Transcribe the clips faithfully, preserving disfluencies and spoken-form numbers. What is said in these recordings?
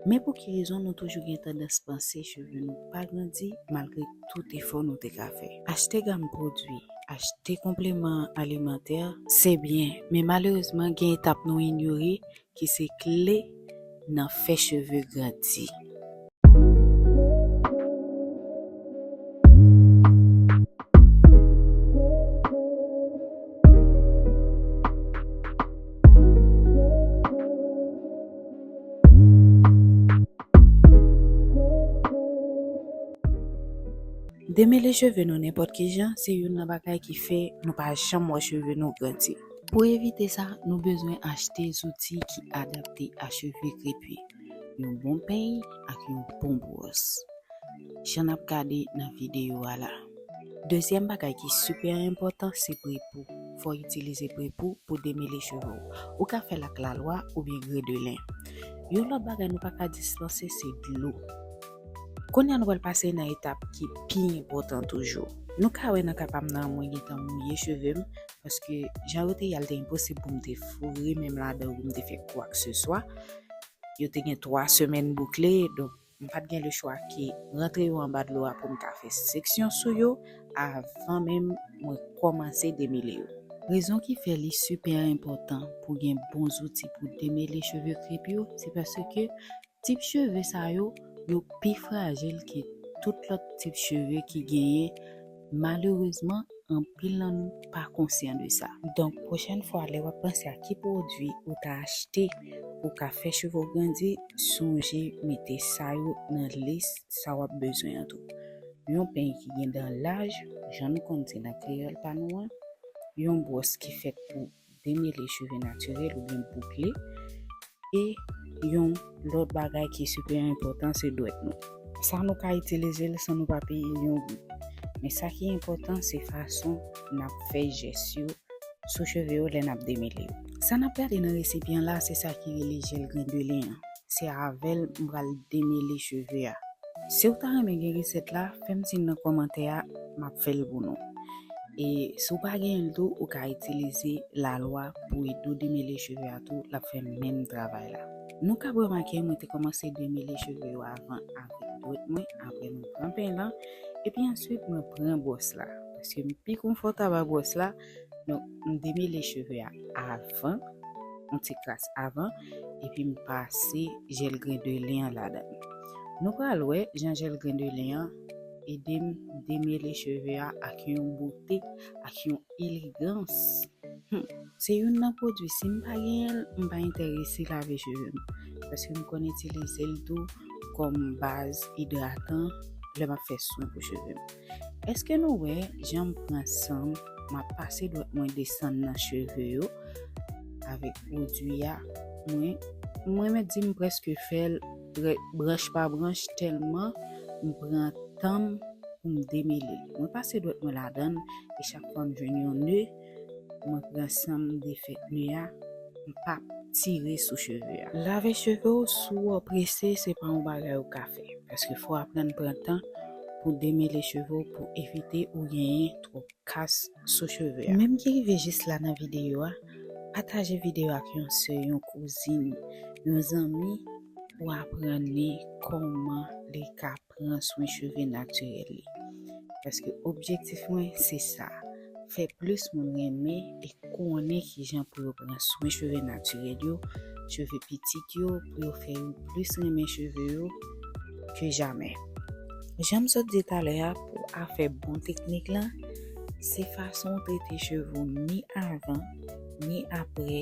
Men pou ki rezon nou toujou gen tandans panse cheve nou pa grandi malgre tout efò nou te ka fè? Achte gam pwodui, achte konpleman alimantè, se byen, men malerezman gen etap nou inyore ki se kle nan fè cheve grandi. Demele cheve nou nenpòt ki jan se youn nan bagay ki fè nou pa janm wè cheve nou grandi. Pou evite sa, nou bezwen achte zouti ki adapte a cheve krepi, yon bon peny ak yon bon bwòs. Jan n ap gade nan videyo a la. Dezyèm bagay ki sipè enpòtan se prepou. Fò w itilize prepou pou demele cheve w. Ou ka fè l ak lalwa oubyen grenn de len. Yon lòt bagay nou pa ka dispanse se dlo. Kounye a nou pral pase nan etap ki pi enpòtan toujou. Nou ka wè nan ka pa m nan mwen gentan mouye cheve m, paske jan yo te ye a l te enposib pou m te foure men m ladan pou m te fè kwakseswa. Yo te gen twa semèn boukle, donk m pa t gen lechwa ke rantre yo anba dlo a pou m ka fè seksyon sou yo avan menm mwen kòmanse demele yo. Rezon ki fè li sipè enpòtan pou gen bon zouti pou demele cheve krepi w, se paske tip cheve sa yo, yo pi frajil ke tout lòt tip cheve ki genyen. Malerezman, anpil nan nou pa konsyan de sa. Donk, pwochèn fwa, lè w ap panse a ki pwodui ou ta achte pou w ka fè cheve w grandi, sonje mete sa yo nan lis sa w ap bezwen an tou. Yon peny ki gen dan laj, jan nou konn di nan kreyòl pa nou an, yon bwòs ki fèt pou demele cheve natirèl oubyen boukle, e yon lòt bagay ki sipè enpòtan se dwèt nou. Sa nou ka itilize l san nou pa peye yon goud. Men sa ki enpòtan se fason n ap fè jès yo sou cheve yo lè n ap demele yo. Sa n ap gade nan resipyan la se sa ki rele jèl grenn de len an. Se avè l m pral demele cheve a. Si w ta renmen gen resèt la, fè m siy nan kòmantè a, m ap fè l pou nou. E si w pa genyen l tou, ou ka itilize lalwa pou ede w demele cheve a tou, l ap fè menm travay la. Nou kab remake mwen te kòmanse demele cheve yo avan avèk dwèt mwen, apre mwen pran peny lan, epi answit mwen pran bwòs la, paske m pi konfòtab ak bwòs la. Donk, m demele cheve a avan, yon ti kras avan, epi m pase jèl grenn de len an ladan l. Nou pral wè jan jèl grenn de len an ede m demele cheve a ak yon bote, ak yon elegans. Hmm. Se youn nan pwodui, si m pa genyen l, m pa enterese lave cheve m, paske m konn itilize l tou kòm baz idratan lè m ap fè swen pou cheve m. Èske nou wè jan m pran san m, m ap pase dwèt mwen desann nan cheve yo avèk pwodui a? Mwen, mwen mèt di m prèske fè l branch pa branch tèlman m pran tan m pou m demele l. Mwen pase dwèt mwen ladan l e chak fwa m jwenn yon ne, mwen pran san m defèt ne a, m p ap tire sou cheve a. Lave cheve w si w prese se pa yon bagay ou ka fè, paske fò w aprann pran tan pou demele cheve w pou evite ou genyen twòp kas sou cheve a. Menm ki rive jis la nan videyo a, pataje videyo ak yon sè, yon kouzin, yon zanmi pou aprann li kòman li ka pran swen cheve natirèl li. Paske objektif mwen se sa, fè plis moun renmen e konnen kijan pou yo pran swen cheve natirèl yo, cheve pitit yo, pou yo fè yo plis renmen cheve yo ke jamè. Jan m sot di talè a, pou afè bon teknik lan, se fason w trete cheve w ni avan, ni apre,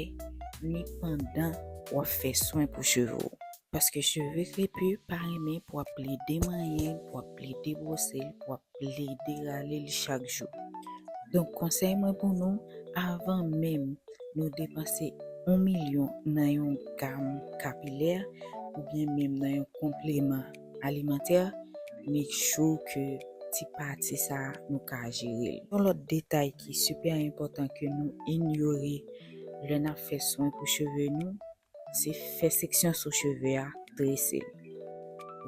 ni pandan w ap fè swen pou cheve w. Paske cheve krepi pa renmen pou w ap plede manyen l, pou w ap plede bwose l, pou w ap plede rale l chak jou. Donk, konsèy mwen pou nou, avan menm nou depanse yon milyon nan yon gam kapilè, oubyen menm nan yon konpleman alimantè, make sure ke ti pati sa a nou ka jere l. Yon lòt detay ki sipè enpòtan ke nou inyore lè n ap fè swen pou cheve nou, se fè seksyon sou cheve a, trese l.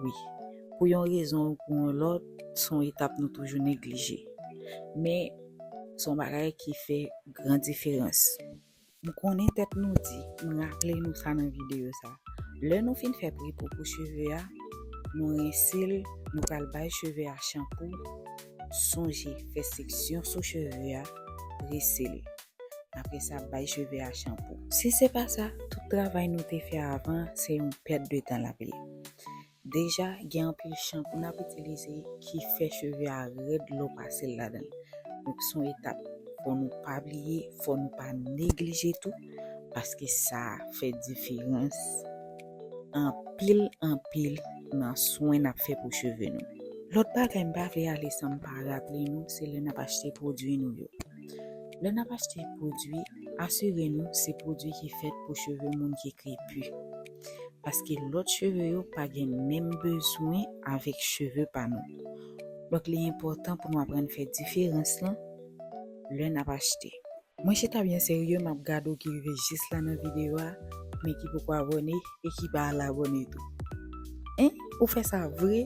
Wi, pou yon rezon ou pou yon lòt, se yon etap nou toujou neglije. Men, se yon bagay ki fè gran diferans. M konnen tèt nou di, m raple nou sa nan videyo sa. Lè nou fin fè prepo pou cheve a, nou rense l, nou pral bay cheve a chanpou. Sonje fè seksyon sou cheve a, rese l. Apre sa, bay cheve a chanpou. Si se pa sa, tout travay nou te fè avan, se yon pèt de tan l ap ye. Deja, gen anpil chanpou n ap itilize ki fè cheve a rèd lè w pase l ladan l. Donk, se yon etap fò nou pa bliye, fò nou pa neglije tou, paske sa fè diferans anpil, anpil nan swen n ap fè pou cheve nou. Lòt bagay m pa vle ale san m pa raple nou, se lè n ap achte pwodui nou yo. Lè n ap achte pwodui, asire nou se pwodui ki fèt pou cheve moun ki krepi. Paske lòt cheve yo pa gen menm bezwen avèk cheve pa nou. Donk, li enpòtan pou nou aprann fè diferans lan lè n ap achte. Mwen chita byen serye, m ap gade w ki rive jis la nan videyo a, men ki poko abòne e ki pa al abòne tou. En, ou fè sa vre?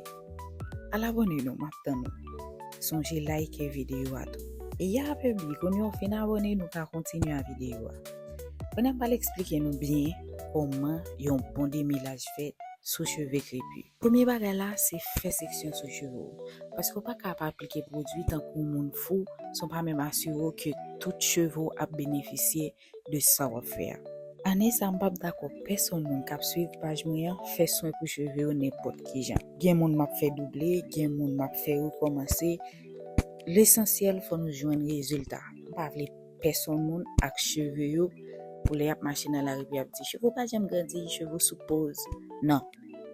Al abòne non, m ap tann ou. Sonje like videyo a tou. E ya pebi, kounye a w fin abòne, nou ka kontinye a videyo a. Kounye a m pral eksplike nou byen kòman yon bon demilaj fèt sou cheve krepi. Premye bagay la, se fè seksyon sou cheve w. Paske w pa ka ap aplike pwodui tankou moun fou, san w pa menm asire w ke tout cheve w ap benefisye de sa w ap fè a. Ane sa, m p ap dakò pèsonn moun k ap swiv paj mwen an fè swen pou cheve yo nenpòt ki jan. Gen moun m ap fè double, gen moun m ap fè rekòmanse. Lesansyèl, fò nou jwenn rezilta. M pa vle pèsonn moun ak cheve yo pou lè y ap mache nan lari pou y ap di, "Cheve w pa janm grandi, cheve w sou poz." Non,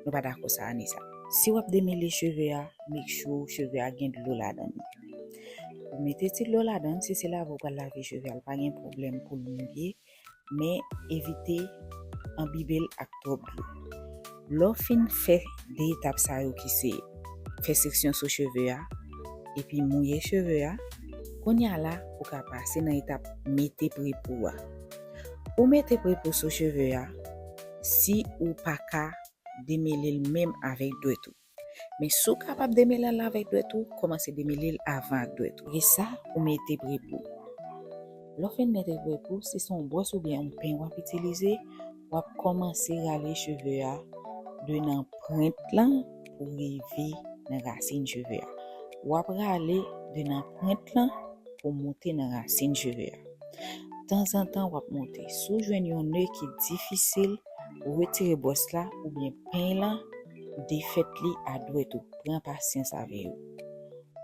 nou pa dakò sa ane sa. Si w ap demele cheve a, make sure cheve a gen dlo ladan l. Ou mete ti dlo ladan l, si se lave w pral lave cheve a, l pa gen pwoblèm pou l mouye, men evite enbibe l ak twòp dlo. Lè w fin fè de etap sa yo ki se fè seksyon sou cheve a, epi mouye cheve a, kounye a la, ou ka pase nan etap mete prepo a. Ou mete prepo sou cheve a, si ou pa ka demele l menm avèk dwèt ou. Men si w kapab demele l avèk dwèt ou, kòmanse demele l avan ak dwèt ou. Apre sa, ou mete prepo. Lè w fin mete prepo, si se yon bwòs oubyen yon peny w ap itilize, w ap kòmanse rale cheve a de nan pwent lan pou rive nan rasin cheve a. W ap rale de nan pwent lan pou monte nan rasin cheve a. Tanzantan, w ap monte. Si w jwenn yon ne ki difisil, retire bwòs la oubyen peny lan, defèt li a dwèt ou. Pran pasyans avè yo.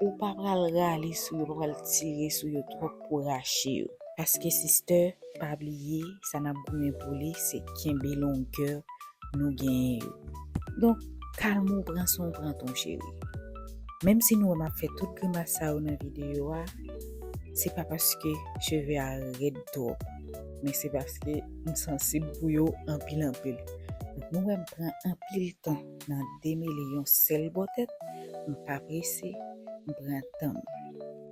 Ou pa pral rale sou yo, pa pral tire sou yo twòp pou rache yo. Paske, sistè, pa bliye, sa n ap goumen pou li, se kenbe longè nou genyen yo. Donk, kalme w, pran swen w, pran tan w, cheri. Menm si nou wè m ap fè tout grimas sa yo nan videyo a, se pa paske cheve a rèd twòp, men se paske m sansib pou yo anpil, anpil. Donk, nou wè m pran anpil tan nan demele yon sèl bò tèt, m pa prese, m pran tan m.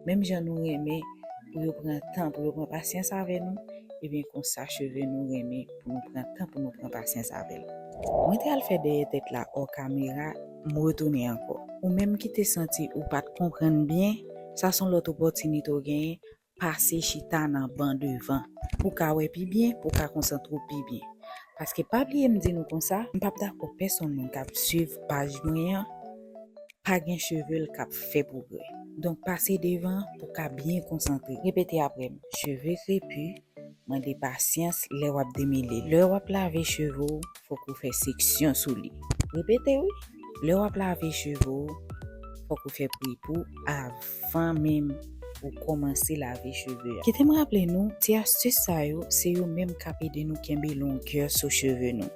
Menm jan nou renmen pou yo pran tan, pou yo pran pasyans avè nou, ebyen konsa cheve nou renmen pou nou pran tan, pou nou pran pasyans avè l. Mwen te al fè dèyè tèt la hors caméra, m retounen ankò. Ou menm ki te santi ou pa t konprann byen, sa se yon lòt opòtinite w genyen, pase chita nan ban devan pou w ka wè pi byen, pou w ka konsantre w pi byen. Paske pa bliye m di nou konsa, m p ap dakò pèsonn moun k ap swiv paj mwen an pa gen cheve l k ap fè pwogrè. Donk, pase devan pou w ka byen konsantre. Repete apre m, cheve krepi, mande pasyans lè w ap demele. Lè w ap lave cheve w, fòk ou fè seksyon sou li. Repete wi, lè w ap lave cheve w, fòk ou fè prepo avan menm ou kòmanse lave cheve a. Kite m raple nou, ti astis sa yo, se yo menm k ap ede nou kenbe longè sou cheve nou.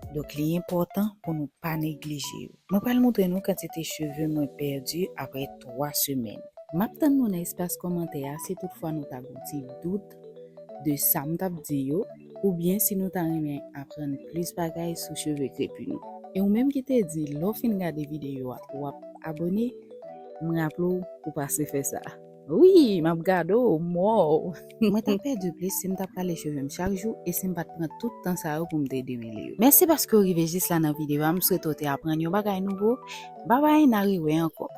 Donk, li enpòtan pou nou pa neglije yo. Mwen pral montre nou kantite cheve mwen pèdi apre twa semèn. M ap tann nou nan espas kòmantè a si toutfwa nou ta gen ti dout de sa m t ap di yo, oubyen si nou ta renmen aprann plis bagay sou cheve krepi nou. E ou menm ki te di lè w fin gade videyo a, w ap abòne, m raple w pou pase fè sa. Wi, m ap gade w, m wè w. Mwen t ap pèdi plis si m t ap rale cheve m chak jou e si m pa t pran tout tan sa yo pou m te demele yo. Mèsi paske w rive jis la nan videyo a, m swete w te aprann yon bagay nouvo. Babay, n a rewè ankò.